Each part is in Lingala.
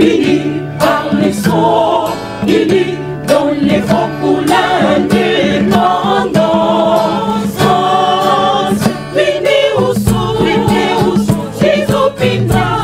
Unis par les sons, unis dans les vents pour l'indépendance. Unis au son, unis au son, Jizopina,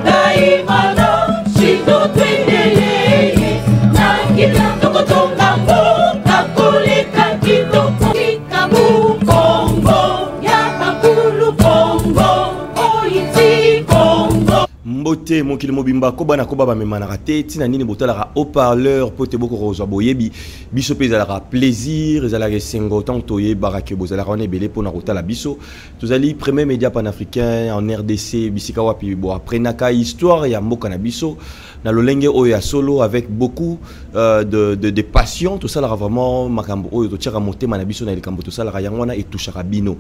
Daimana, Shido Twendele, Nakila, Tokotonga, Mboka, Koleka, Kitoko, Kikabu, Congo, Yabakulu, Congo, Oiti, Congo. Mbote mokili mobimba, koba na koba bamemanaka te. Ntina nini botalaka haut-parleur? Po te bokoka kozwa boyebi. Biso mpe ezalaka plaisir, ezalaka esengo ntango toyebaka ke bozalaka wana ebele mpona kotala biso. Tozali premier média panafricain en RDC, bisika wapi boaprenaka histoire ya mboka na biso na lolenge oyo ya solo, avec beaucoup de passion. Tosalaka vraiment makambo oyo, totiaka motema na biso na likambo tosalaka, yango wana etouchaka bino.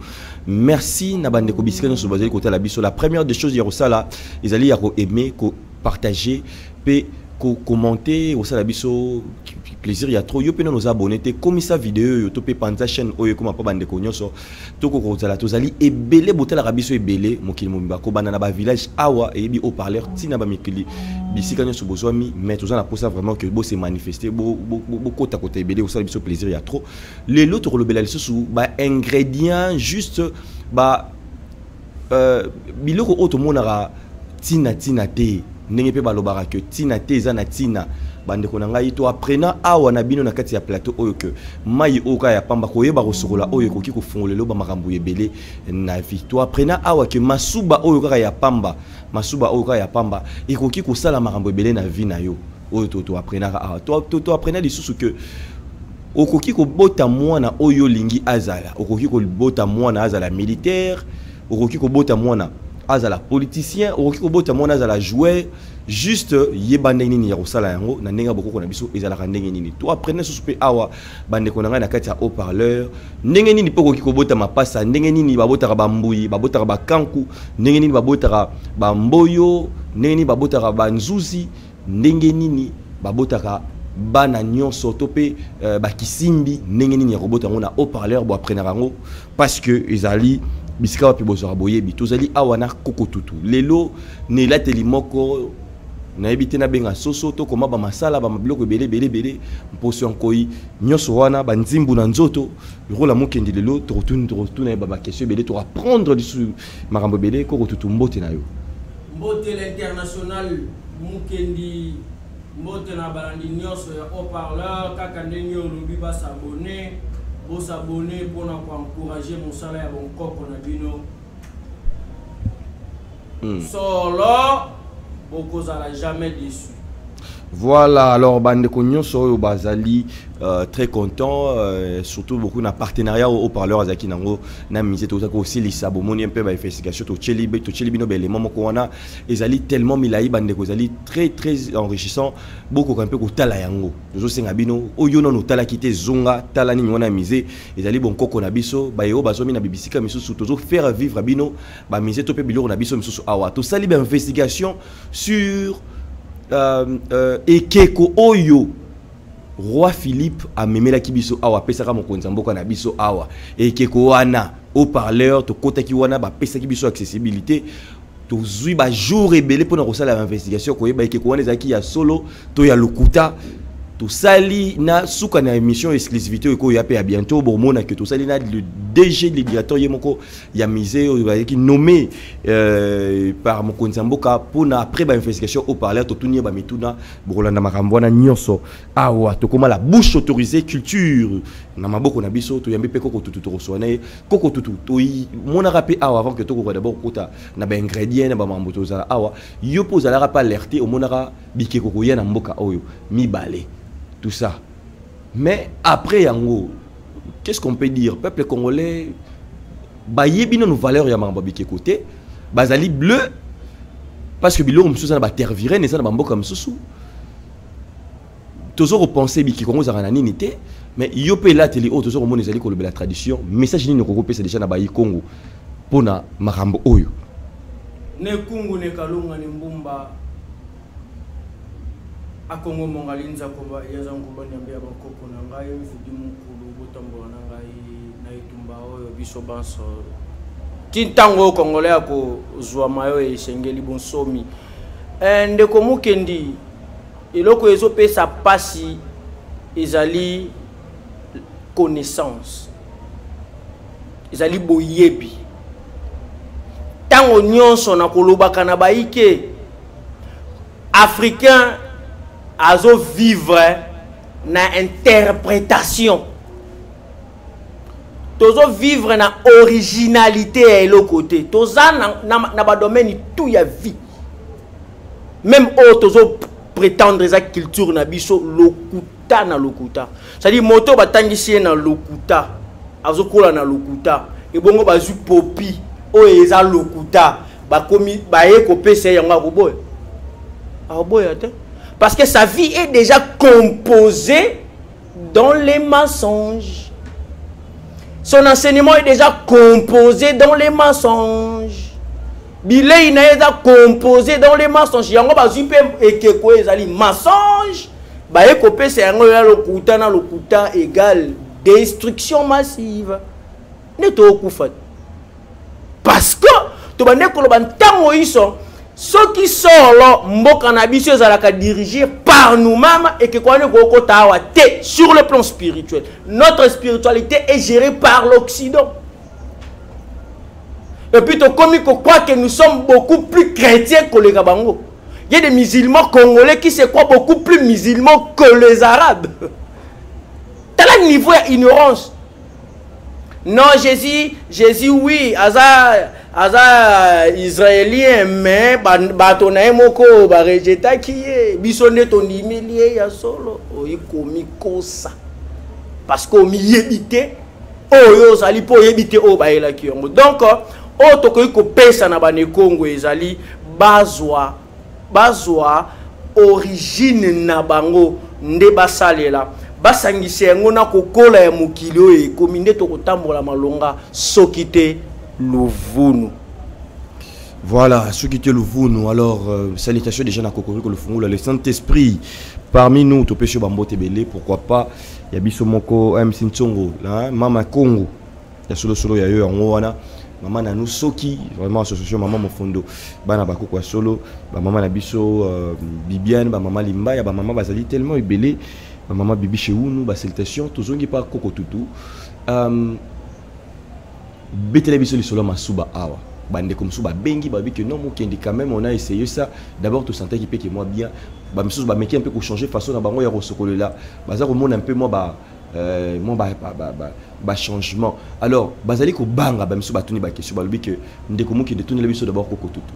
Merci na bandeko bisika nyonso bazali kotala biso. La première des choses ya kosala ezali ya koaimer, kopartager mpe kocommenter, kosala biso plaisir ya trop. Yo mpe nano oza abonné te, komisa video oyo to mpe panza chaîne oyo ekoma mpo bandeko nyonso tokoka kozala. Tozali ebele, botalaka biso ebele mokili mobimba, kobanda na bavillage awa eyebi haut-parleur ntina bamikili bisika nyonso bozwami. Mais toza na mposa vraiment ke bose manifester, bokotakota ebele, kosala biso plaisir ya trop. Lelo tokolobela lisusu baingrédient, juste ba biloko oyo tomonaka ntina ntina te, ndenge mpe balobaka ke ntina te eza na ntina. Bandeko na ngai, to apprena awa na bino na kati ya plateau oyo ke mai oyo kaka ya pamba, koyeba kosokola oyo ekoki kofungolela bamakambo ebele na vie. To apprena awa ke masuba oyo kaka ya pamba, masuba oyo kaka ya pamba ekoki kosala makambo ebele na vie na yo. Oyo to apprenaka awa, to apprena lisusu ke okoki kobota mwana oyo olingi azala. Okoki kobota mwana azala militaire, okoki kobota mwana azala politicien, okoki kobota mwana azala joueur. Juste yeba ndenge nini ya kosala yango na ndenge ya bokoko na biso ezalaka ndenge nini. To apprene susu mpe awa, bandeko na ngai, na kati ya haut parleur, ndenge nini mpe okoki kobota mapasa, ndenge nini babotaka bambuyi, babotaka bakanku, ndenge nini babotaka bamboyo, ndenge nini babotaka banzuzi, ndenge nini babotaka bana nyonso to mpe bakisimbi, ndenge nini ya kobota yango. Na haut parleur boapprenaka yango parce que ezali bisika wapi bozwaka boyebi. Tozali awa na Kokotutu lelo na elateli moko nayebi te nabenga soso to koma bamasala, bamabiloko ebele ebele ebele, mposo ya nkoi nyonso wana, banzimbu na nzoto lokola mokendi. Lelo tokotuna ye babaquestion ebele, tokoapprendre lisusu makambo ebele. Kokotutu, mbote na yo. Mbote l'international Mukendi, mbote na balandi nyonso ya haut-parleur. Kaka ndenge olobi, bas'abonner, bos'abonner mpona koencourager mosala ya bonkoko na bino. Solo bokozala jamais déçu. Voilà, alors bandeko nyonso oyo bazali très content, surtout beaucoup na partenariat au haut-parleur azalaki nango na musée. Tozalaki kosilisa, bomoni mpe bainvestigation totieli bino baélément moko wana ezali tellement milai, bandeko, ezali très très enrichissant. Bokoka mpe kotala yango. Tozosenga bino oyo nano otalaki te, zonga tala nini wana ya musée. Ezali bonkoko na biso baye oyo bazwami na bibisika misusu. Tozofaire vivre bino bamusée to mpe biloko na biso misusu. Awa tosali bainvestigation sur ekeko oyo roi Philippe amemelaki biso awa, apesaka mokonzi ya mboka na biso awa. Ekeko wana, haut-parleur tokɔtaki wana, bapesaki biso accessibilité, tozwi bajour ebele mpona kosala bainvestigation, koyeba ekeko wana ezalaki ya solo to ya lokuta. Tosali na suka na émission exclusivité oyo ekoya mpe ya bientôt. Bomona ke tosali na le DG, le directeur ye moko ya musée oyo bazalaki nommé par mokonzi ya mboka mpona après bainvestigation haut-parleur totuni ye bamituna. Bokolanda makambo wana nyonso awa. Tokóma la bouche autorisée culture na maboko na biso. Toyambi mpe Koko Tutu, tokoswana ye. Koko Tutu, tomonaka mpe awa, avant ke tokoka d'abord kokota na baingrédient na bamambo tozala awa, yo mpe ozalaka mpe alerte, omonaka bikeko koya na mboka oyo mibale, tout ça. Mais après yango, qu'est-ce qu'on peut dire? Peuple congolais bayebi nano valeur ya makambo ya bikeko te, bazali bleu parce que biloko mosusu eza na baterre virene, eza na bamboka mosusu. Tozo kopense bikeko yango ezalaka na nini te. Mais yo mpe elateli oyo tozo komona ezali kolobela tradition. Message nini okoki kopesa déjà na bayi Kongo mpona makambo oyo? Ne kungu ne kalunga ne mbumba akongo mongali nzakomba yaza nkumba nyambe ya bakoko na ngai mvudi mokulu botambola na ngai na etumba oyo biso banso ti ntango oyo congolais akozwama oyo esengeli bonsomi. Ndeko Mukendi, eloko ezopesa pasi ezali connaissance, ezali boyebi. Ntango nyonso na kolobaka na bayike africain azo vivre na interprétation, tozo vivre na originalité ya eloko te. Toza na badomaine tout ya vie, même oyo tozo prétendre eza culture na biso, lokuta na lokuta. C'est-à-dire moto batangisi ye na lokuta, azokola na lokuta. Ebongo bazwi popi oyo eza lokuta, bakomi baye kopesa ye yango, akoboya? Akoboya te, parce que sa vie est déjà composée dans les mensonges, son enseignement est déjà composé dans les mensonges, bilei na ye eza composé dans les mensonges. Yango bazwi mpe ekeko ezali mensonge, baye kopesa yango ya lokuta na lokuta égale destruction massive. Nde tokokufa parce que tobande koloba ntango iso. Soki solo mboka na biso ezalaka dirigé par nous-mêmes, ekeko wana ekokota awa te. Sur le plan spirituel, notre spiritualité est gérée par l'Occident. Et puis tokomi croire que nous sommes beaucoup plus chrétiens koleka bango. Il y a des musulmans congolais qui se croient beaucoup plus musulmans que les Arabes. Tala niveau ya ignorance. Non, Jésus, Jésus, oui, aza israélien, mais bato na ye moko barejetaki ye. Biso nde tondimeli ye ya solo. Oyi komikosa parce que omiyebi te oyo ozali, mpo oyebi te oyo bayelaki yango. Donc oyo tokoki kopesa na banekongo ezali bazwa origine na bango nde basalela, basangisa yango na kokola ya mokili oyo ekomi, nde tokotambola malonga. Soki te, luvunu. Voilà, soki te, luvunu. Alors, salutations déjà na Kokoriko le Fungula, le Saint-Esprit parmi nous, topesi bambote ebele, pourquoi pas ya biso moko MC Ntsongo, là, Mama Congo. Ya solo solo ya yo yango wana. Mama na nous soki vraiment association Mama Mofondo, bana bakoko ya solo, ba mama na biso Bibiane, ba mama Limba, ya ba mama bazali tellement ebele, ba mama Bibi Cheunu, ba salutations tozongi pa Koko Tutu. Betele biso lisolo masuba awa. Bandeko mosusu babengi, babi que non, Mokendi, quand même on a essayé ça d'abord, tosentaki mpe ke mwa bien. Bamisusu bameki un peu kochanger façon na bango ya kosokolela, baza komona un peu mwa ba changement. Alors bazali kobanga. Bamisusu batuni baquestion, balobi ke ndeko Mokende, tunela biso d'abord Koko Tutu,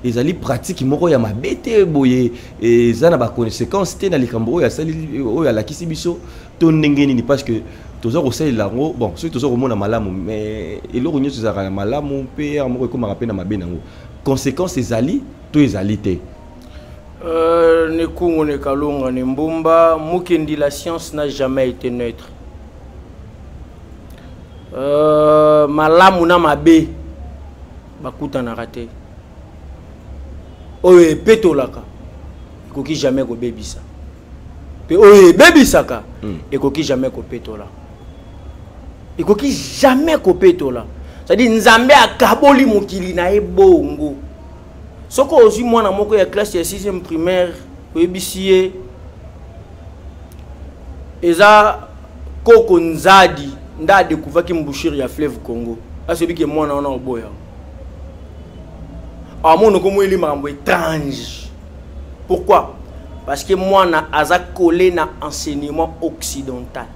ezali pratique moko ya mabe te boye? Eza na baconséquence te na likambo oyo asali, oyo alakisi biso, to ndenge nini? Parce que toza kosalela yango, bon, soki toza komona malamu, mais eloko nyonso ezalaka na malamu mpe ya moko ekomaka mpe na mabe nango. Conséquence ezali to ezali te? Ne Kungu ne Kalunga ne Mbumba Mukendi, la science n'a jamais été neutre. Malamu na mabe bakutanaka te. Oyo epetolaka ekoki jamais kobebisa, mpe oyo ebebisaka ekoki jamais kopetola, ekoki jamais kopetola. C'est-à-dire Nzambe akaboli mokili na ye bongo. Soki ozwi mwana moko ya classe ya 6e primaire, oyebisi ye eza koko Nzadi nde adécouvraki embouchure ya fleuve Congo, asoyebi ke mwana wana oboya, amona okomoyeli makambo étrange. Pourquoi? Parce que mwana aza collé na enseignement occidental.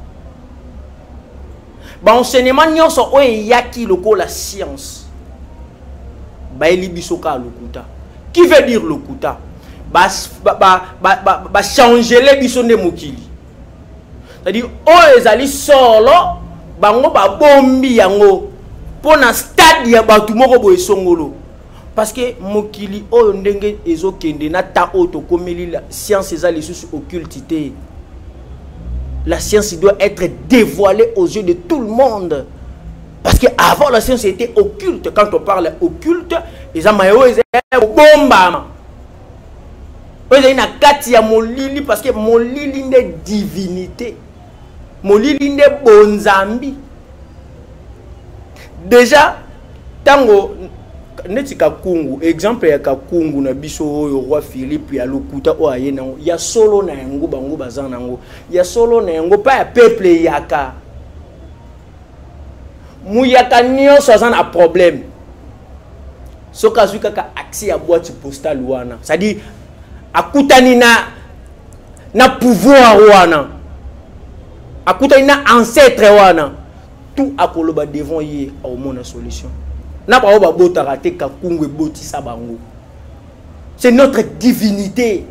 Baenseignement nyonso oyo eyaki lokola science, bayeli biso kaka lokuta. Qui veut dire lokuta? Bachangele biso nde mokili. C'est-à-dire oyo ezali solo, bango babombi yango mpo na stade ya bato moko boye songolo. Parce que mokili oyo ndenge ezokende na ta oyo tokomeli, la science eza lisusu occulte te. La science doit être dévoilée aux yeux de tout le monde, parce que avant, la science était occulte. Quand on parle occulte, eza maye oyo eza kobombama, oyo ezali na kati ya molili, parce que molili nde divinité, molili nde bonzambi. Déjà ntango Neti Kakungu, exemple ya Kakungu na biso oyo, roi Philippe ya lokuta oyo aye nango, ya solo na yango, bango baza nango ya solo na yango pa ya peuple. Eyaka muyaka nyonso aza na problème, soki azwi kaka accès ya boîte postale wana, c'est-à-dire akutani na pouvoir wana, akutani na ancêtre wana, tout akoloba devant ye, aomona solution. Na bango babotaka te, Kakungu ebotisa bango. C'est notre divinité.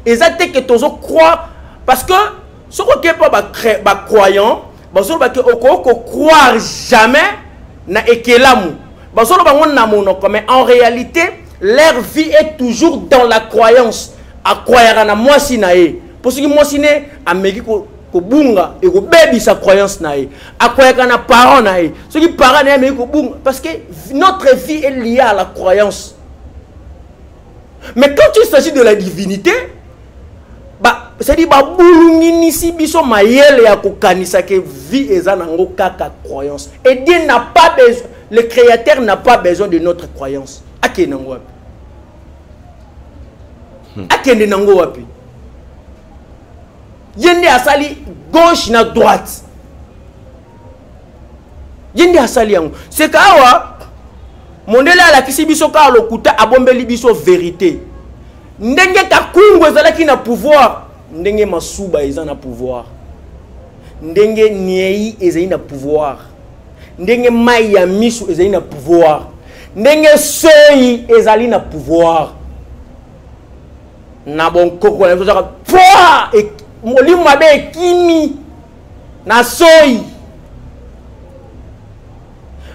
Eza te ke tozocroire, parce que soki oke mpo bacroyant bazoloba ke okoki kocroire jamais na ekelamu, bazoloba ngo na monoko, mais en réalité leur vie est toujours dans la croyance. Acroyaka na mwasi na ye, mpo soki mwasi ne ameki kobunga, ekobebisa croyance na ye. Acroyaka na parent na ye, soki parent na ye ameki kobunga, parce que notre vie est liée à la croyance. Mais quand il s'agit de la divinité, ba, c'est-à-dire babulunginisi biso mayele ya kokanisa ke vie eza nango kaka croyance. Et Dieu n'a pas besoin, le créateur n'a pas besoin de notre croyance. Akende nango wapi? Akende nango wapi? Ye nde asali gauche na droite, ye nde asali yango. Seka awa mondele alakisi biso kaka lokuta, abombeli biso vérité. Ndenge Kakungu ezalaki na pouvoir, ndenge masuba eza na pouvoir, ndenge niei ezali na pouvoir, ndenge mai ya miso ezali na pouvoir, ndenge soi ezali na pouvoir na bonkoko na biso, ezaka poa molimo mabe ekimi na soi.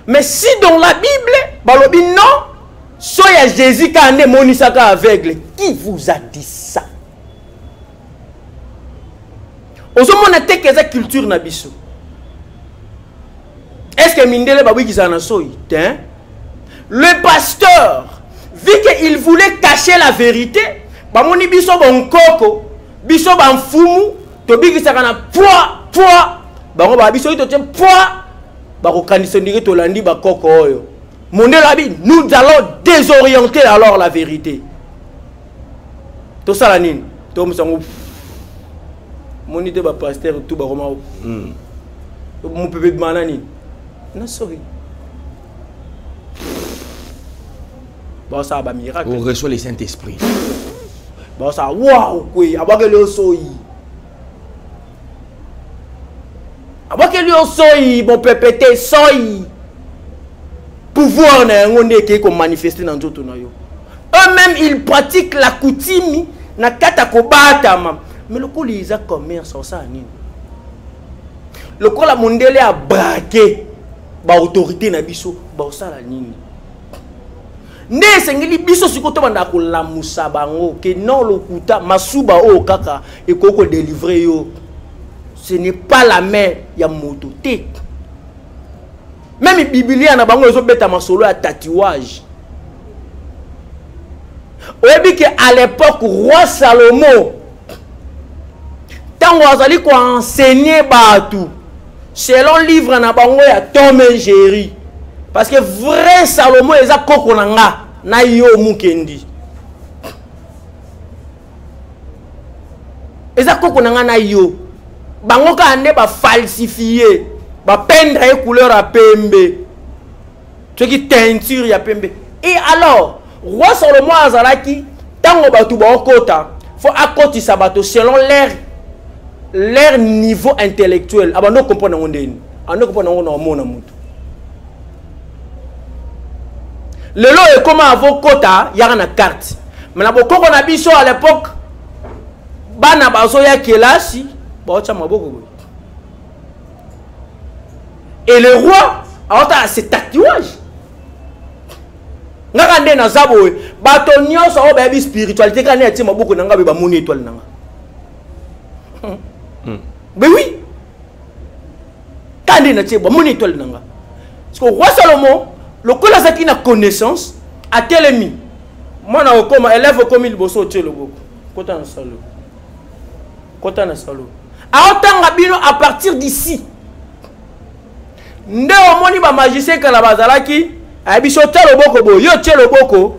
Mais si dans la Bible balobi non, so ya Jésus kaka nde emonisaka aveugle, qui vous a dit ça? Ozomona te ke eza culture na biso. Est ce que mindele babwikisaka na soi te? Le pasteur, vu qu'il voulait cacher la vérité, bamoni biso bonkoko, biso bamfumu tobikisaka na poids poids. Bango baa biso totie poids, bakokanisa ndenge tolandi bakoko oyo. Mondele abi nous allons désorienter alors la vérité. Tosala nini? Tomosango moni te, bapasteur tu bakoma mopepe bima na nini na soi, baosala bamiracle. On reçoit le Saint-Esprit. Baosala wow kwe, abwakeli yo soi, abwakeli yo soi, mopepe te, soi. Pouvoir na yango nde ekei komanifeste na nzoto na yo. Eux-mêmes, ils pratiquent la coutume na kati ya kobatama. Mais lokola eza commerce, osala nini? Lokola mondele abraquer baautorité na biso, baosala nini? Nde esengeli biso sikoyo tobanda kolamusa bango ke non, lokuta, masuba oyo kaka ekoki kodélivrer yo, ce n'est pas la main ya moto te. Même bibilia na bango ezobeta masolo ya tatouage. Oyebi ke à l'époque, roi Salomo, ntango azali koenseigner bato selon livre na bango ya Tom et Jerry, parce que vrai Salomo eza koko na nga na yo Mukendi, eza koko na nga na yo. Bango kaka nde bafalsifie, bapeindre ye couleur ya pembe, soki teinture ya pembe. Et alors roi Salomo azalaki, ntango bato baokota, fo akotisa bato selon leur niveau intellectuel. Abandi comprendre yango ndeni, andi comprendre yango na omona motu. Lelo ekoma avokota yaka na carte, mais na bokoko na biso à l'époque, bana bazoya kelasi, baotya maboko boye, et le roi aotala ce tatouage. Ngaka nde naza boye, bato nyonso oyo bayebi spiritualité, kaka nde atie maboko na nga boye, bamoni étoile na nga. Mais oui, kaka nde natie, bamoni étoile na nga. Parce que roi Salomon, lokola azalaki na connaissance, atelemi, mwana okoma élève, okomi liboso, otie loboko, kota na salo, kota na salo, aotanga bino à partir d'ici. Nde omoni bamagicien kala bazalaki Ayebi so tia loboko boye, yo tie loboko.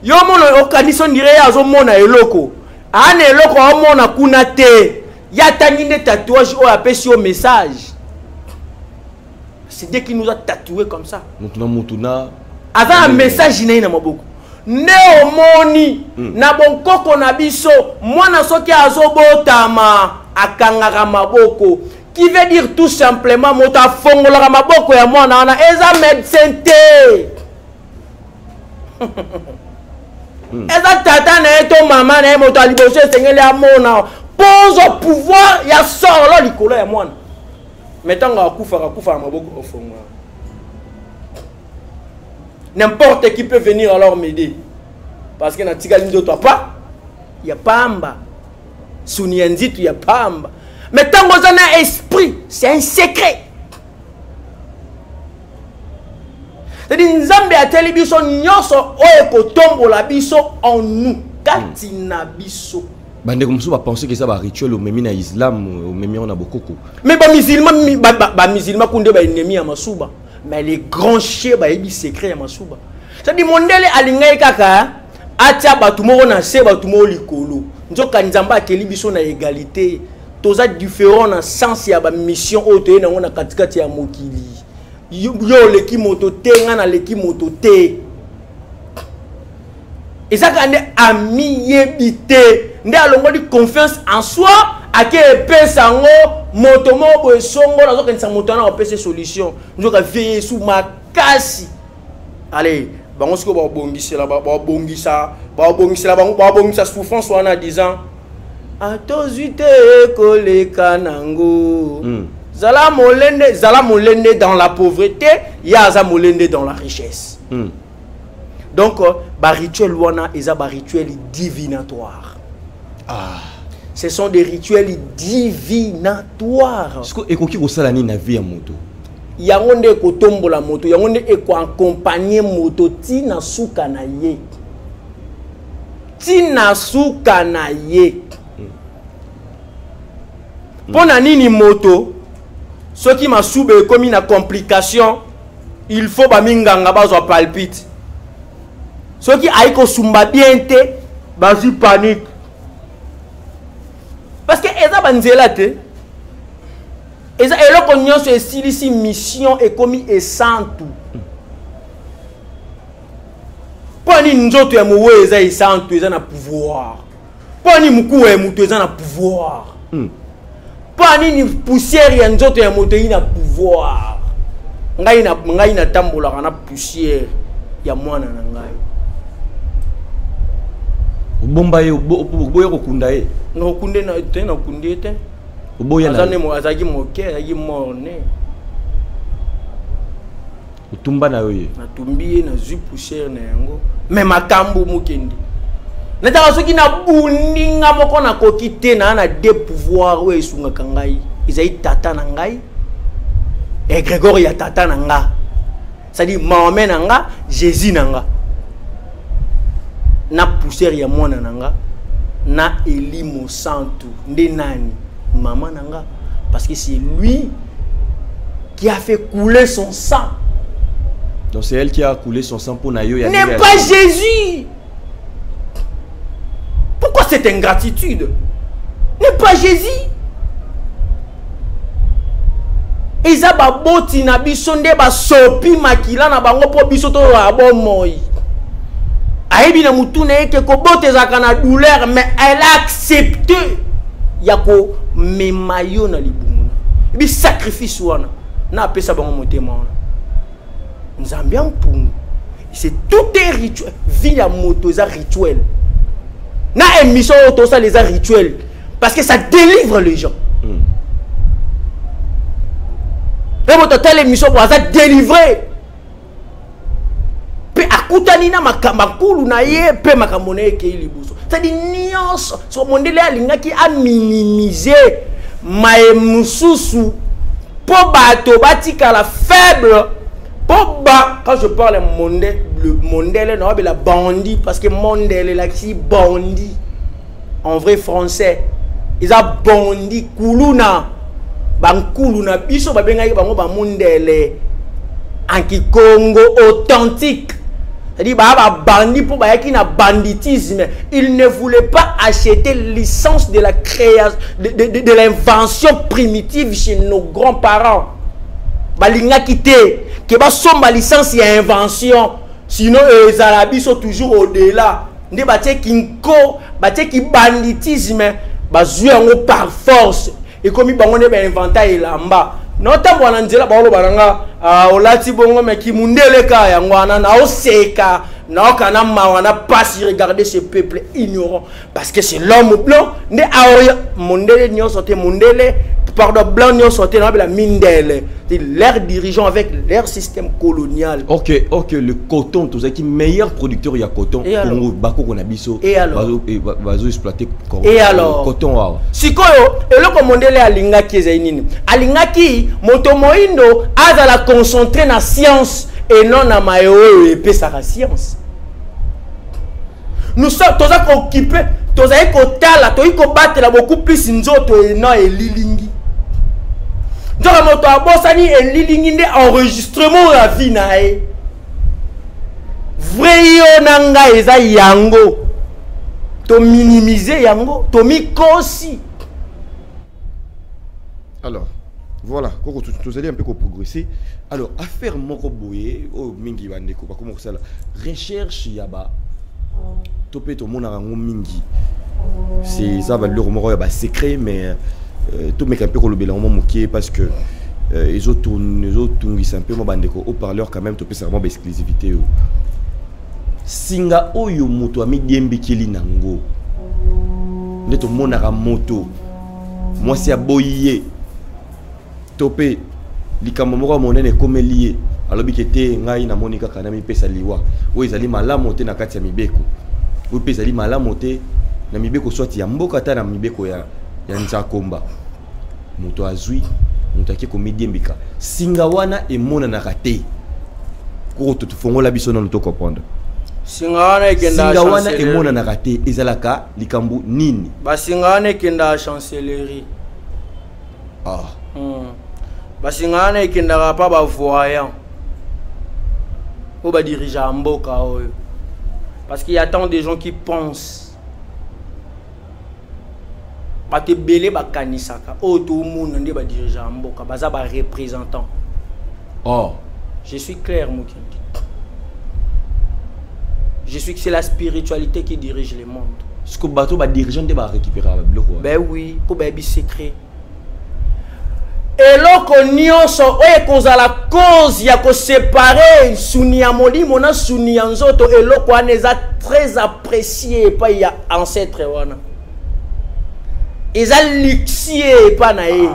Yo mona okanisi on dirait ye azomona eloko. Ana eloko aomona kuna te. Ye atangi nde tatouage oyo apesi yo message. C'est Dieu qui nous a tatoué comme ça. Mutu na mutu na aza na message na ye na maboko. Nde omoni na bonkoko na biso, mwana soki azobotama akangaka maboko. Qui veut dire tout simplement moto afongolaka maboko ya mwana wana eza médecin te. Eza tata na ye to mama na ye, moto ya liboso esengeli amona mpo ozwa pouvoir ya solo likolo ya mwana. Mais ntango akufaka, akufaka maboko ofongola. N'importe qui peut venir alors m'aider. Parce que natikali nzoto apa ya pamba, suni ya nzitu ya pamba. Mais ntango oza na esprit, c'est un secret. C'est-à-dire Nzambe ateli biso nyonso oyo ekotombola biso en nous, kati na biso. Bandeko mosusu bapense ke eza barituel omemi na islam, omemi yango na bokoko. Mais bamusulman, bamusulman kunde baennemi ya masuba. Mais les grands chiens bayebi secret ya masuba. C'est-à-dire mondele alingaki kaka atia bato moko na se, bato moko likolo. Nzoka Nzambe akeli biso na égalité. Toza différent na sens ya bamission oyo toye nango na katikati ya mokili. Yo oleki moto te, nga naleki moto te. Eza kaka nde amiyebi te, nde alongoli confiance en soi, ake epesa yango moto moko boye songo, nazokendisa moto wana apesa solution. Nzoka vie Yesu makasi. Allez, bango sikoyo babongisela, babongisa, babongisela bango, babongisa souffrance wana disant atozwi te koleka nango. Zala molende, zala molende dans la pauvreté, ya aza molende dans la richesse. Donc ba rituel wana eza ba rituel divinatoire. Ce sont des rituels divinatoires. Siko ekoki kosala nini na vie ya moto? Yango nde ekotombola moto, yango nde ekoaccompagne moto tina suka na ye. Tina suka na ye. Mpo na nini moto soki masuba ekomi na complication, il faut baminganga bazwa palpite. Soki ayi kosumba bien te, bazwi panique. Parce que eza banzela te. Eza eloko nyonso esilisi mission ekomi esantu. Mpo nini nzoto ya mowe eza esantu, eza na pouvoir? Mpo nini mokuwa ya moto eza na pouvoir? Mpo nini poussière ya nzoto ya moto eza na pouvoir? Ngai natambolaka na poussière ya mwana na ngai. Obomba ye, oboya kokunda ye? Nakokunde na te, nakundi ye te. Oboya na Aza ne azalaki moke, azalaki mort-né. Otumba na yo ye? Natumbi ye, nazwi poussière na yango. Mais makambo mokende. Nataka soki nabundi nga moko nakoki te, na na deux pouvoirs oyo esungaka ngai. Ezali tata na ngai, égrégore ya tata na nga. C'est-à-dire Mahomet na nga, Jésus na nga. Na poussière ya mwana na nga, na Elimo Santu, nde nani? Maman na nga. Parce que c'est lui qui a fait couler son sang. Donc c'est elle qui a coulé son sang pour Nayo. N'est pas Jésus. Pourquoi cette ingratitude? N'est pas Jésus. Eza baboti na biso nde basopi makila na bango po biso to ya bomoi. Ayebi na mutu na ye ke kobota ezalaka na douleur, mais elle a accepté ya komema yo na libumu. Ebi sacrifice wana na apesa bango motema wana. Nzambe ya mpungu. C'est tout un rituel. Vie ya moto eza rituel. Na émission oyo tosala eza rituel. Parce que ça délivre les gens. Et moto atala émission bo aza délivré. Pe akutani na makambo akulu na ye pe makambo na ye ekei liboso. C'est-à-dire nyonso so mondele alingaki a minimiser maye mosusu po bato batikala faible. Po ba, quand je parle mondele, le mondele na la bandit, parce que mondele elakisi bandit en vrai français eza bandi kuluna, bankulu na biso babengaki bango bamundele. En kikongo authentique, c'est-à-dire ba bandit pour bayaki na banditisme, il ne voulait pas acheter licence de la création de l'invention primitive chez nos grands-parents. Balingaki te ke basomba licence ya invention, sinon ezala biso toujours au-delà. Nde batieki nko, batieki banditisme, bazwi yango par force. Ekomi bango nde bainventa elamba. Naotambola na nzela, baoloba na nga: "Ah, olati bongo me kimundele ka yango wana." Naoseka, naoka na mawa na pasi. Regardez ce peuple ignorant, parce que c'est l'homme blanc nde aoya mondele nyonso te, mondele, pardon, blanc nyonso te, naobela mindele, leur dirigeant avec leur système colonial. Ok, le coton, tozalaki meilleur producteur ya coton. Et alors? Congo, bakoko na biso Et alors? Bazo exploiter Et alors? coton awa. Sikoyo eloko mondele alingaki ezali nini? Alingaki moto moyindo azala concentré na science et non na maye oyo epesaka science. Nous sommes, toza kookipe, tozali kotala, toyi kobatela beaucoup plus nzoto eno elilingi. Nzoka moto abosani elilingi nde enregistrement ya vie na ye. Vrai yo na ngai eza yango, tominimize yango, tomikosi. Alors voilà, koko tozali un peu koprogresser. Alors, affaire moko boye oyo mingi bandeko bakoma kosala recherche ya ba to mpe tomonaka yango mingi, c'est eza baliloko moko ya basecret, mais tomeka mpe kolobela yango mwa moke, parce que ezotungisa mpe mwa bandeko haut-parleur. Quand même topesaka mwa baexclusivité oyo. Singa oyo moto amidiembikeli nango, nde tomonaka moto mwasi aboyi ye to mpe likambo moko ya monene ekomeli ye, alobi ke te, ngai namoni kaka namipesa liwa. Oyo ezali malamu te na kati ya mibeko, oyo mpe ezali malamu te na mibeko swati ya mboka, ata na mibeko ya nzakomba. Moto azwi, moto ake komidiembika singa wana emonanaka te. Koko, tofongola biso nano tocomprendre. Singa wana ekenda Singa wana emonanaka te, ezalaka likambo nini? Basinga wana ekenda chancellerie. Ah. Basinga wana ekendaka pa bavoyant oyo badirige ya mboka oyo, parce qu'il y a tant de gens qui pensent, bato ebele bakanisaka oyo tomona nde badirige ya mboka baza bareprésentant. Oh. Je suis clair, Mokindi, je suis, c'est la spiritualité qui dirige le monde. Siko bato badirigeant nde barécupéraka babiloko wana? Ben oui, mpo bayebi secret. Eloko nyonso oyo ekozala cause ya kosepare nsuni ya molimo na suni ya nzoto, eloko wana eza très apprécié epai ya ancêtre wana, eza luxueux epai na ye,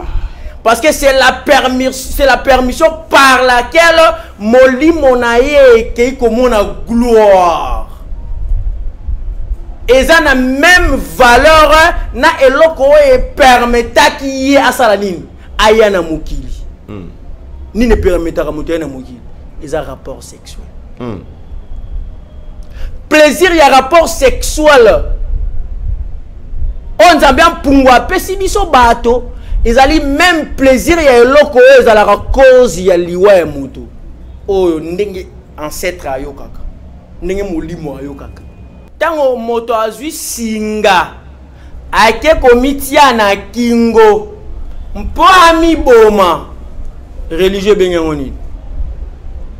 parce que c'est la permission par laquelle molimo na ye ekei komona gloire. Eza na même valeur na eloko oyo epermetaki ye asala nini, aya na mokili. Nini epermetaka moto aya na mokili? Eza rapport sexuel. Plaisir ya rapport sexuel oyo Nzambe ya mpungu apesi biso bato ezali même plaisir ya eloko oyo ezalaka cause ya liwa ya moto oyo, ndenge ancêtre ayokaka, ndenge molimo ayokaka. Ntango moto azwi singa, ake komitia na kingo mpo amiboma, religieux ebengi yango nini?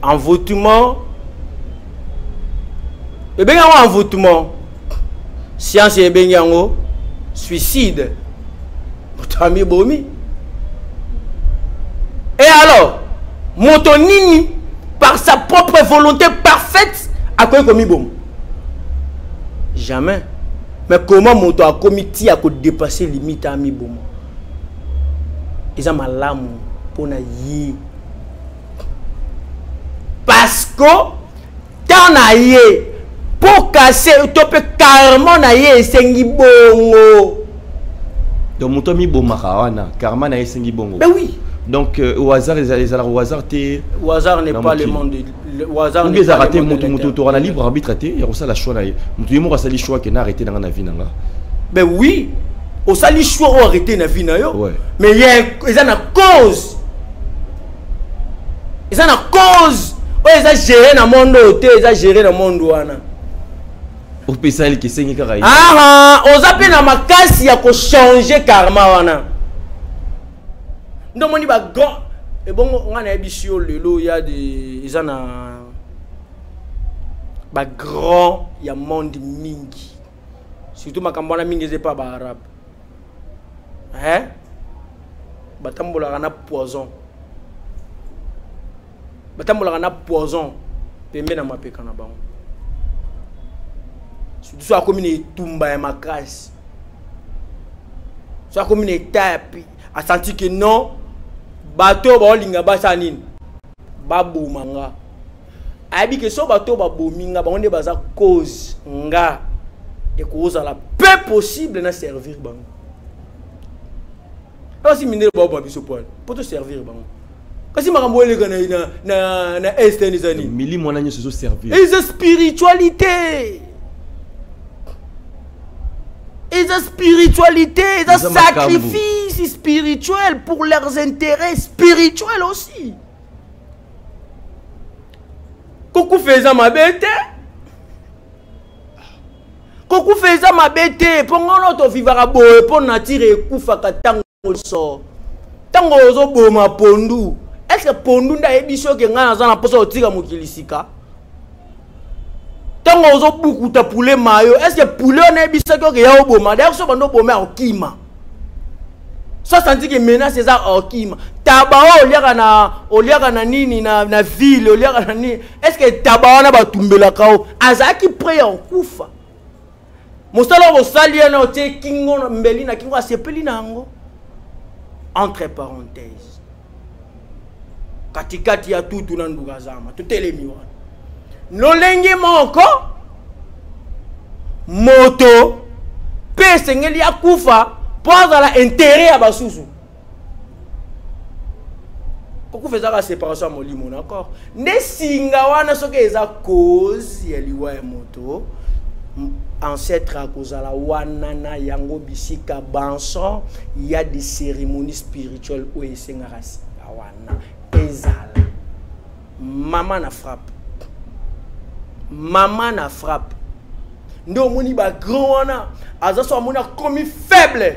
Envoûtement. Ebengi yango envoûtement. Science ebengi yango suicide. Moto amibomi. Et alors, moto nini par sa propre volonté parfaite akoki komiboma? Jamais. Mais comment moto akomi ti akodépasser limite, amiboma? Eza malamu mpona ye, parce que temps na ye mpo kase to mpe karma na ye esengi bongo. Donc moto amibomaka wana, karma na ye esengi bongo? Ben oui. Donc au hasard, ezalaka au hasard te? Au hasard n'est pas le monde, au hasard. N'est ezalaka te. Moto toka na libre arbitre te ya kosala choix na ye. Moto ye moko asali choix ke na arrêté nanga na vie na nga. Ben oui, osali choix o arrêté na vie na yo. Mais ye eza na cause. Eza na cause oyo eza géré na monde oyo te, eza géré na monde wana. Opesali kesengi kaka ye. Ah, oza mpe na makasi ya kochanger karma wana. Nde omoni bagrand ebongo ngai nayebisi yo lelo ya de eza na bagrand ya monde mingi, surtout makambo wana mingi eza epa baarabe, eh? Batambolaka na poison, batambolaka na poison pembe na mapeka na bango, surtout so akomi na etumba ya makasi, so akomi na état ya asanti ke non, bato oyo baolinga basala nini, baboma nga. Ayebi ke so bato oyo babomi nga, bango nde baza cause nga ekozala peu possible na servir bango. Kasi mindele baoboma biso poane mpo toservir bango. Kasi makambo eleka na est eza nini? Milimo wana nyonso ezoservir. Eza spiritualité, eza spiritualité, eza Eza makambo. Sacrifice spirituel pour leurs intérêts spirituels aussi. Kokufa eza mabe te, kokufa eza mabe te, mpo ngono tovivaka boye, mpo nature ekufaka ntango nyonso. Ntango ozoboma pondu, est-ce pondu nde ayebi soki ngai naza na mposa kotika mokili sika? Ntango ozobukuta poulet mayo, est-ce poulet wana ayebisaki oke ya oboma? D'ailleurs so bando oboma, okima, so asanti ke menace eza, okima. Taba oyo oliaka na nini, na ville, oliaka na nini, est ce que taba wana batumbelaka o azalaki prêt ya kokufa? Mosala oyo bosali ye na otie kingo mbeli na kingo, asepeli na yango. Entre parenthèse, katikati ya tutu na nduka zama, totelemi wana lolenge moko, moto mpe esengeli akufa mpo azala intérêt ya basusu. Kokufa ezaka séparation ya molimo na corps. Nde singa wana, soki eza cause ya liwa ya moto, ancêtre akozala wana na yango. Bisika banso ya des cérémonies spirituelles oyo esengaka singa wana ezala mama na frappe, mama na frappe. Nde omoni bagrand wana aza so amoni akomi faible,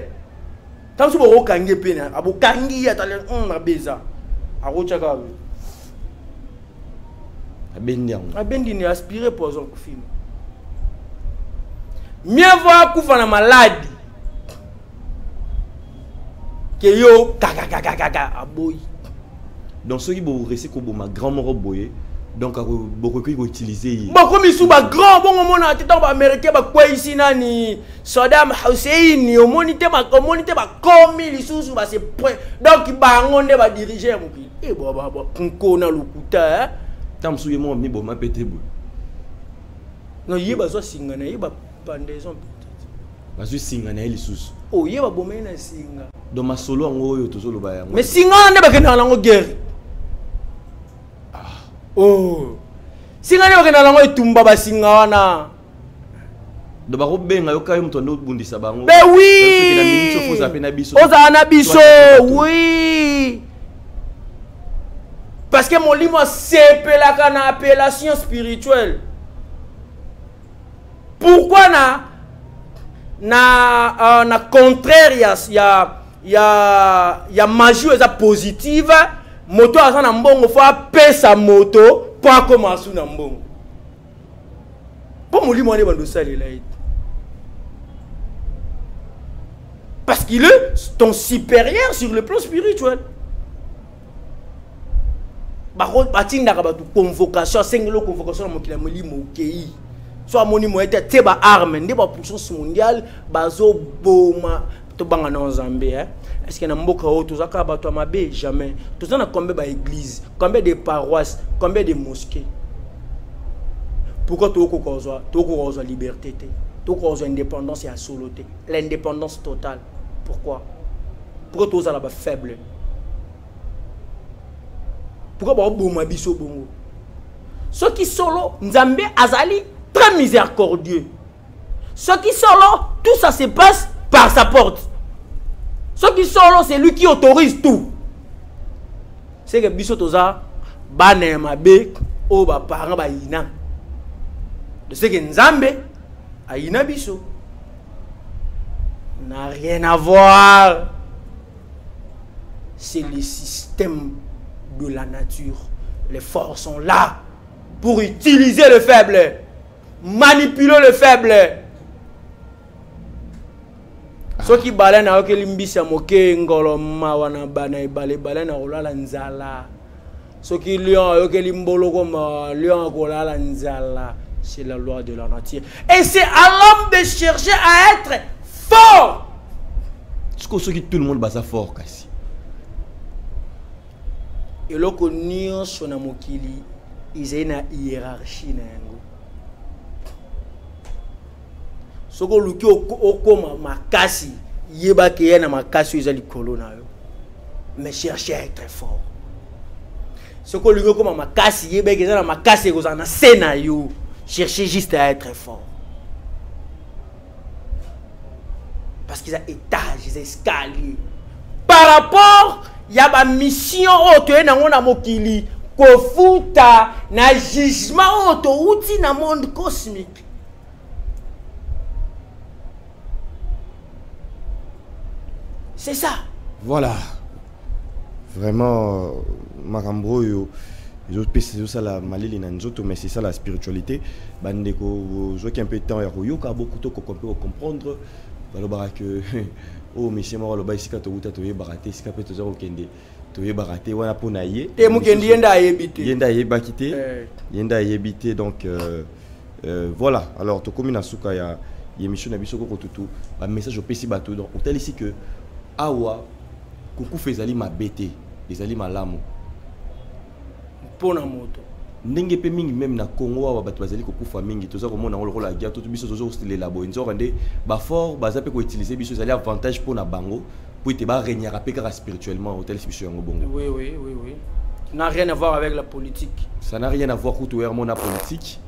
ntango so bokokangi mpe na abokangi ye, atali mabe eza, akotyaka. Abendi yango. Abendi ni aspiré poison kufima. Mieux vaut akufa na maladi ke yo kakakakakaka aboyi. Donc soki boresi koboma grand moko boye, donc bokoki koutiliser ye. Bakomi su bagrand bongo, omona te ntango baaméricain bakweyisi nani, Saddam Hussein, omoni te, omoni te bakomi lisusu base point, donc bango nde badirige ya mokili. E nkona lokuta. Ntango mosusu ye moko miboma mpe te boye. Non, ye bazwa singa na ye, bapendaison peut-être. Bazwi singa na ye lisusu. Oh, ye baboma ye na singa. Donc masolo yango oyo tozoloba yango. Mais singa wana nde bakendaka nango guerre. Oh, singa nde bakendaka nango etumba, basinga wana. Donc bakobenga yo kaka yo moto ande obundisa bango. Ben oui. Ozala mpe na biso. Ozala na biso, oui, parce que molimo asepelaka na appellation spirituelle. Pourquoi na contraire ya magie oyo eza positive, moto aza na mbongo fo apesa moto mpo akoma asu na mbongo, mpo molimo wana ebanda osalela ye te, parce qu'il est ton supérieur sur le plan spirituel. Batindaka bato convocation, asengeli convocation na mokili ya molimo, okei so amoni moye te, atie baarme nde bapuissance mondiale bazoboma. Tobanga na Nzambe, eh? Est ce que na mboka oyo toza kaka bato ya mabe? Jamais. Toza na combien baéglise, combien de paroisse, combien de mosquée? Pourquoi tokoka kozwa liberté te, tokoka kozwa indépendance ya solo te, l'indépendance totale? Pourquoi tozala bafaible? Pourquoi baoboma biso bongo? Soki solo Nzambe azali très miséricordieux, soki solo tout ça se passe par sa porte, soki solo c'est lui qui autorise tout, c'est que biso toza Bana ya mabe oyo baparent bayina. Seke Nzambe ayina biso. N'a rien à voir. C'est le système de la nature. Les forts sont là pour utiliser le faible, manipuler le faible. Soki baleine ayokeli mbisi ya moke, ngolo mawa na bana ebale, baleine akolala nzala. Soki lion ayokeli mboloko mawa, lion akolala nzala. C'est la loi de la nature. Et c'est à l'homme de chercher à être fort. Sikoyo soki tout le monde baza fort kasi? Eloko nyonso na mokili ezali na hiérarchie na yango. Soki oluki okoma makasi, yebaki ye na makasi oyo eza likolo na yo. Mais chercher à être fort. Soki olingi okoma makasi, yebaki eza na makasi ekozala na se na yo. Chercher juste à être fort. Parce qu'ils ont étage, ils ont escalier. Par rapport, il y a ma mission oyo toye nango na mokili, kofuta na jugement oyo touti na monde cosmique. C'est ça. Voilà. Vraiment, makambo oyo ezopesa, ezosala malili na nzoto, mais c'est ça la spiritualité. Bandeko, ozwaki un peu temps ya koyoka beaucoup to mpe kocomprendre. Balobaka ke oyo monsieur moko aloba, esika towuta toyebaka te, esika mpe toza kokende toyebaka te. Wana mpo na ye. Te, mokendi ye nde ayebi te. Ye nde ayebaki te. Ye nde ayebi te. Donc voilà. Alors tokomi na suka ya émission na biso. Koko Tutu, bamessage opesi bato, donc otalisi ke awa kokufa ezali mabe te, ezali malamu. Mpo na moto. Ndenge mpe mingi même na Congo awa bato bazali kokufa mingi, toza komona yango lokola guerre. To biso tozolela boye, nzoka nde bafort baza mpe koutiliser biso, ezali avantage mpo na bango po ete baregnaka mpe kaka spirituellement. Otalisi biso yango bongo. Oui, n'a rien à voir avec la politique. Ça n'a rien à voir kutu na politique.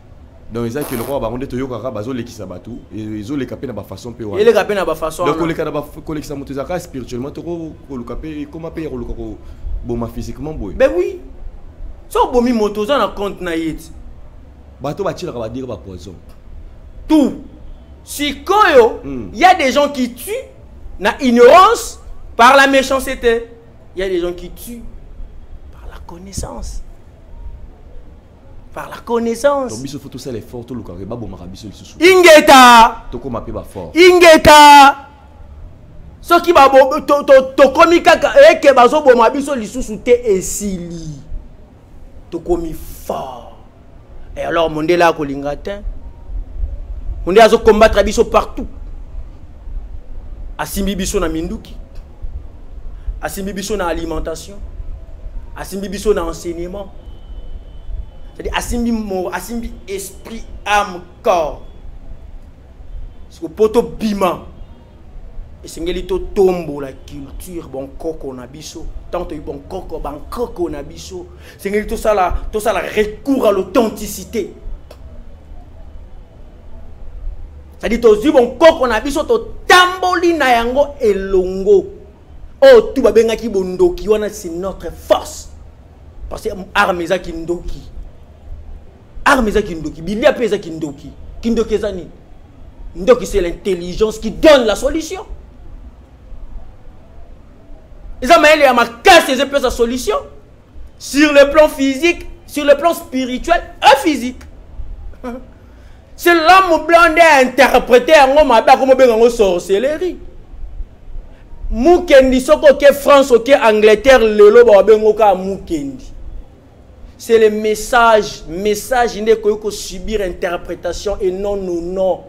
Donc eza ke lokola bango nde toyokaka bazolekisa bato, ezoleka mpe na bafaçon mpe wana. Eleka mpe na bafaçon. Donc koleka na kolekisa moto ezalaka spirituellement, toko koluka mpe ekoma mpe ya koluka koboma physiquement boye. Ben oui, so obomi moto, oza na compte na ye ti. Bato batielaka badire bapoison. Tout sikoyo. Y a des gens qui tuent na ignorance, par la méchanceté. Il y a des gens qui tuent par la connaissance, par la connaissance. Donc biso faut tosala effort, tolukaka babomaka biso lisusu. Ingeta. Tokóma mpe bafort. Ingeta. Soki tokomi kaka eke bazoboma biso lisusu te, esili, tokomi fort. Et alors mondele akolinga te. Mondele azocombattre biso partout. Asimbi biso na minduki, asimbi biso na alimentation, asimbi biso na enseignement, c'est-à-dire asimbi asimbi esprit, âme, corps. Siko po tobima, esengeli totombola culture bonkoko na biso. Tant toyi bonkoko, bankoko na biso, esengeli tosala recours à l'authenticité, c'est-à-dire tozwi bonkoko na biso, totamboli na yango elongo. Oyo tu babengaki bondoki wana, c'est notre force, parce que arme eza kindoki, arme eza kindoki, bilia mpe eza kindoki. Kindoki eza nini? Ndoki, c'est l'intelligence qui donne la solution. Eza mayele ya makasi ezopesa solution sur le plan physique, sur le plan spirituel et physique. C'est l'homme blanc nde interprété yango mabe, akomobenga yango sorcellerie. Mukendi, soki oke France, oke Angleterre, lelo babengo kaka mukendi. C'est le message. Message nde ekoki kosubir interprétation et non non non.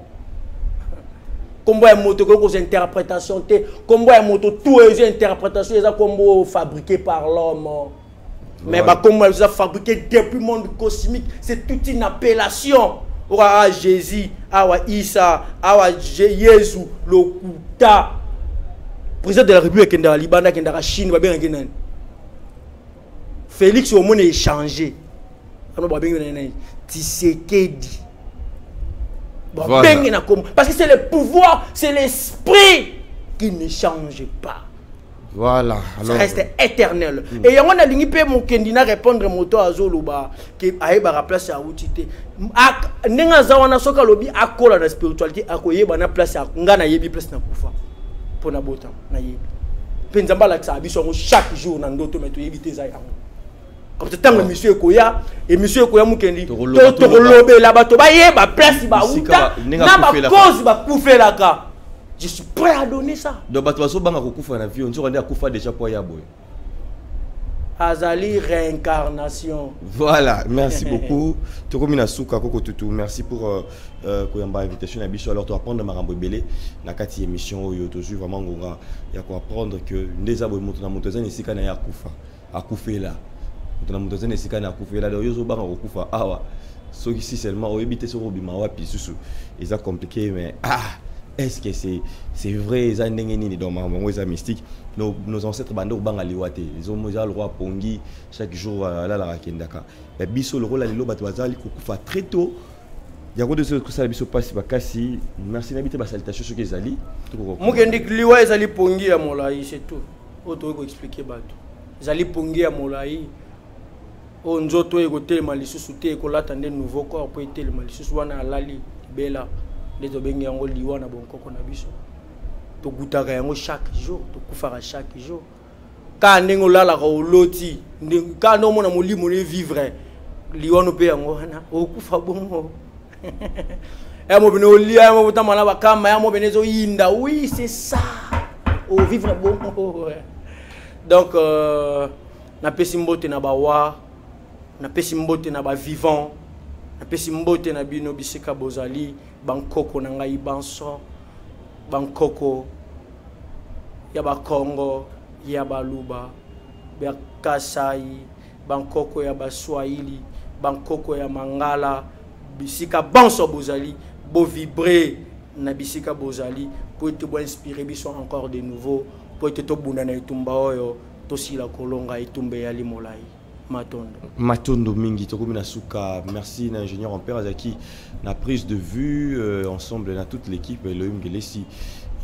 Kombo ya moto ekoki kozwa interprétation te. Kombo ya moto tout eza interprétation, eza kombo fabriqué par l'homme. Mais bakombo ya biso eza fabriqué depuis monde cosmique. C'est toute une appellation. Oka Jésus awa, Isa awa, Yesu lokuta. Président de la République akendaka libanda, akendaka Chine, babengaki nani? Félix. Omoni échanger ano, babengi nani? Nani? Tshisekedi. Babenge na kombo parce que c'est le pouvoir, c'est l'esprit qui ne change pas. Voilà. Ça reste éternel. Et yango nalingi mpe mokendi na répondre moto azoloba ke ayebaka place awuti te. Ndenge aza wana, soki alobi akola na spiritualité, akoyeba na place nga nayebi place na kufa mpo na bota, nayebi mpe Nzambe alakisaka biso yango chaque jour na ndoto, me toyebi te eza yango. Comme ça, ntango émission ekoya, mokendi, tokolobela bato bayeba place bauta na bacause bakufelaka. Je suis prêt à donner ça. Donc bato bazobanga kokufa na vie, nzoka nde akufa déjà po ya boye. Azali réincarnation. Voilà, merci beaucoup. Tokomi na suka. Koko Tutu, merci pour koyamba invitation na biso. Alors toapprendre makambo ebele na kati ya émission oyo. Tozwi vraiment ngonga ya koapprendre que nde eza boye, moto na moto aza na esika na ye akufa, akufela. Moto na moto aza na esika na akufela. Donc yo ozobanga kokufa awa, soki si seulement oyebi te soki obima wapi lisusu, eza compliqué. Mais ah, est-ce que c'est vrai? Eza ndenge nini? Donc makambo yango eza mystique. Nos ancêtres bande kobanga liwa te. Eza le roi pongi chaque jour alalaka, akendaka. Mais biso lokola lelo bato bazali kokufa très tôt, yango nde kosala biso mpasi makasi. Merci. Nayebi te, basalutation soki ezali. Mokendi, liwa ezali pongi ya molai, c'est tout oyo tokoki koexpliquer bato. Ezali pongi ya molai oyo nzoto oyo ekotelema lisusu te, ekolata nde nouveau corps mpo etelema lisusu. Wana alali libela, nde tobengi yango liwa na bonkoko na biso. Togutaka yango chaque jour, tokufaka chaque jour, kaka ndenge olalaka oloti, kaka nde omona molimo ne vivre liwano mpe yango wana okufa bongo. Ya mobene olia, ya mobotama na bakama, ya mobene ezoyinda. Oui, c'est ça, ovivre bongo. Donc napesi mbote na bawa, napesi mbote na bavivant, napesi mbote na bino bisika bozali, bankoko na ngai banso, bankoko ya Bakongo, ya Baluba, ya Kasai, bankoko ya Baswahili, bankoko ya Mangala, bisika banso bozali, bovibre na bisika bozali po ete boinspire biso encore de nouveau, po ete tobunda na etumba oyo, tosila kolonga etumba eyali molai. Matondo. Matondo mingi. Tokomi na suka. Merci na ingénieur Ampère azalaki na prise de vue, ensemble na toute l'équipe, Elohim Gelesi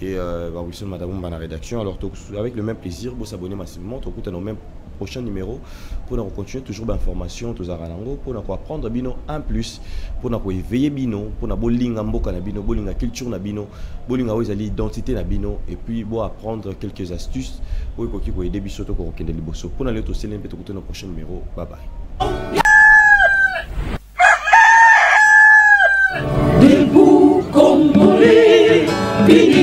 et Wilson Madabumba na rédaction. Alors avec le même plaisir, bosabonner massivement. Tokutana au même prochain numéro pour continuer toujours d'informations tozalaka nango pour apprendre bino un plus, pour éveiller bino, pour bolinga mboka na bino, bolinga culture na bino, bolinga oyo ezali identité na bino, et puis bo apprendre quelques astuces oyo ekoki koaider biso to kokende liboso. Mpona lelo toseli mpe tokutana au prochain numéro. Bye bye.